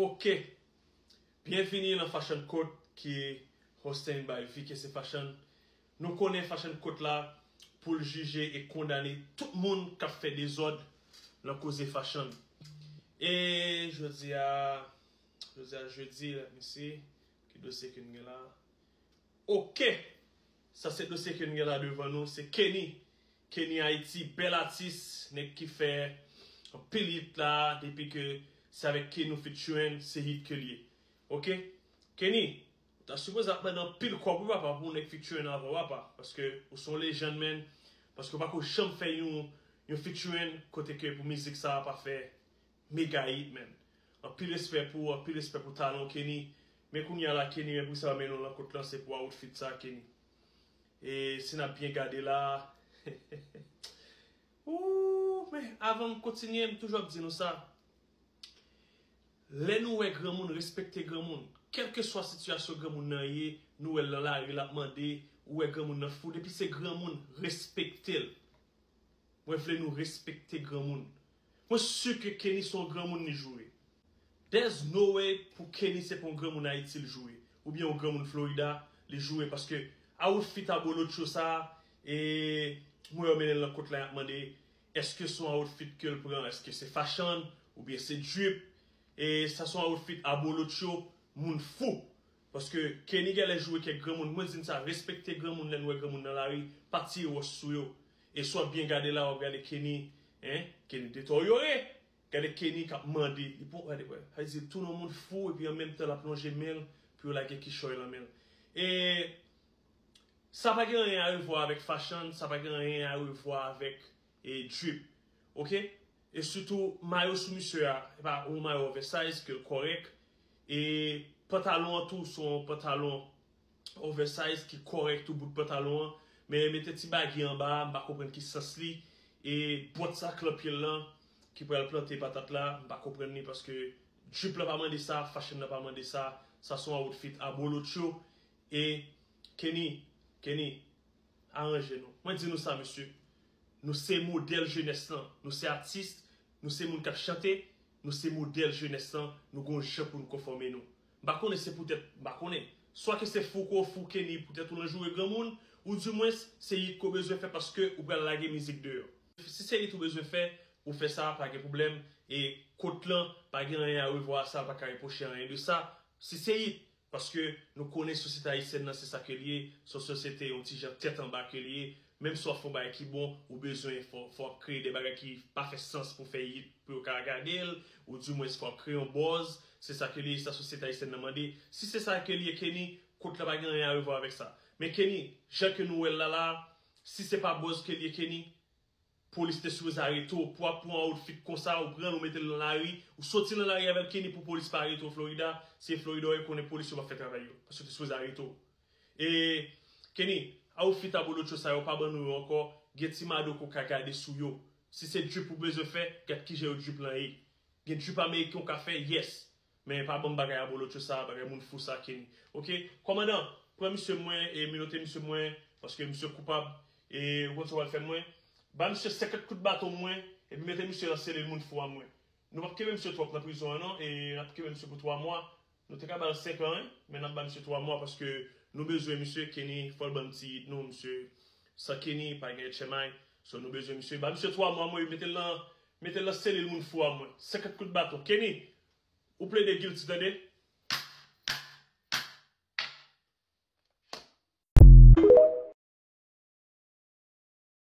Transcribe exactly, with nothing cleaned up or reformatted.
Ok. Byenvini nan Fashion Court ki hosting by V K C Fashion. Nou konnen Fashion Court la pou l jije e kondane tout moun k ap fè dezòd nan koze fashion. E jodi a, jodi a jedi, let me see, ki dosye ke n gen la? Ok. Sa se dosye ke n gen la devan nou, se Kenny. Kenny Haiti, bèl atis, nèg ki fè anpil hit la, depi ke se avèk Kenny ou featuring, se hit ke l ye. Ok? Kenny, ou ta sipoze ap mande anpil kòb wi papa pou yon nèg featuring avè w papa, paske ou se yon legend man, paske ou pako janm fè yon, yon featuring kote ke pou mizik sa a pa fè mega hit man. Anpil respè pou ou, anpil respè pou talan w Kenny. Men kounye a la Kenny, men pou sa w mennen w nan kot lan, se pou outfit sa Kenny. E si n ap byen gade la, ooh, men avan m kontinye, m toujou ap di nou sa. Lè nou wè granmoun, respekte granmoun. Kèlkeswa sitiyasyon granmoun nan ye, nou wè l nan lari, l ap mande, ou wè granmoun nan fou, depi se granmoun, respekte l. Mwen vle nou respekte granmoun. Mwen si ke Kenny se yon granmoun li joure. There's no way pou Kenny se pa yon granmoun Ayiti li joure. Oubyen yon granmoun Florida li joure paske outfit abolotcho sa a, e mwen yo mennen l nan kot la y ap mande èske se yon outfit ke l pran, èske se fashion oubyen se drip, e sa se yon outfit abolotcho, moun fou. Paske Kenny genlè joure kèk granmoun. Mwen di n sa, respekte granmoun lè n wè granmoun nan lari, pa tire wòch sou yo. E si w ap byen gade la, w ap gade Kenny, en, Kenny deteryore. Gade Kenny k ap mande. Li pran, gade, wè. Sa vle di, tou nan moun fou, epi an menm tan, l ap lonje men l pou yo lage kichòy nan men l. E sa pa gen anyen a revwa avèk fashion, sa pa gen anyen a revwa avèk, e, drip. Ok? E sitou, mayo sou misye a, e pa yon mayo oversize ke l kòrèk. E pantalon an tou, se yon pantalon oversize ki kòrèk tou bout pantalon an. Men mete ti bagi anba a, m pa konprann ki sans li. E bòt sa k lan pye l lan, ki pral plante patat la, m pa konprann li paske drip lan pa mande sa, fashion nan pa mande sa. Sa se yon outfit abolotcho. E Kenny, Kenny, aranje nou. Mwen di nou sa, mesye. Nou se modèl jenès lan. Nou se atis, nou se moun k ap chante, nou se modèl jenès lan, nou gon jan pou nou konfòme nou. M pa konnen se poutèt, m pa konnen. Swa ke se fou ke w fou Kenny poutèt ou lan joure granmoun, oudimwens se hit ke w bezwen fè paske ou pral lage mizik deyò. Si se hit ou bezwen fè, ou fè sa, pa gen pwoblèm. E kot lan, pa gen anyen a revwa a sa, pa ka repwoche anyen de sa. Si se hit, paske nou konnen sosyete ayisyèn nan se sa ke l ye, se yon sosyete yon ti jan tèt anba ke l ye. Menm si w ap fè yon bagay ki bon, ou bezwen fò, fò w ap kreye de bagay ki pa fè sans pou fè hit, pou yo ka gade l, oudimwens fò w ap kreye yon buzz, se sa ke l ye, sa sosyete ayisyèn nan mande. Si se sa ke l ye Kenny, kot la pa gen anyen a revwa avèk sa. Men Kenny, jan ke nou wè l la la, si se pa buzz ke l ye Kenny, polis te sipoze arete w. Pou w ap pran yon outfit konsa, ou pran l, ou mete l nan lari, ou soti nan lari avè l Kenny pou polis pa arete w Florida. Si e Florida w ye, konnen polis yo p ap fè travay yo. Paske yo te sipoze arete w. E Kenny, outfit abolotcho sa yo pa ban nou yo ankò. Gen ti mado ke w ka gade sou yo. Si se drip ou bezwen fè, gad kijan yo drip lan ye. Gen drip ameriken w ka fè, yes. Men pa ban m bagay abolotcho sa, bagay moun fou sa Kenny. Ok? Kòmandan, pran misye mwen e menote misye mwen, paske misye koupab. E ou konn sa w pral fè mwen? Ba misye senkant kout baton mwen, epi mete misye lan selil moun fou a mwen. Nou p ap kenbe misye twòp nan prizon an non, e n ap kenbe misye pou twa mwa. Nou te ka ba l senk an, wi, men n ap ba misye twa mwa paske nou bezwen misye, Kenny, fò l ban n ti hit nou, misye. San Kenny, pa gen H M I. So nou bezwen misye. Ba misye twa mwa mwen, mete l lan, mete l lan selil moun fou a mwen. Senkant kout baton. Kenny, ou plede guilty tande?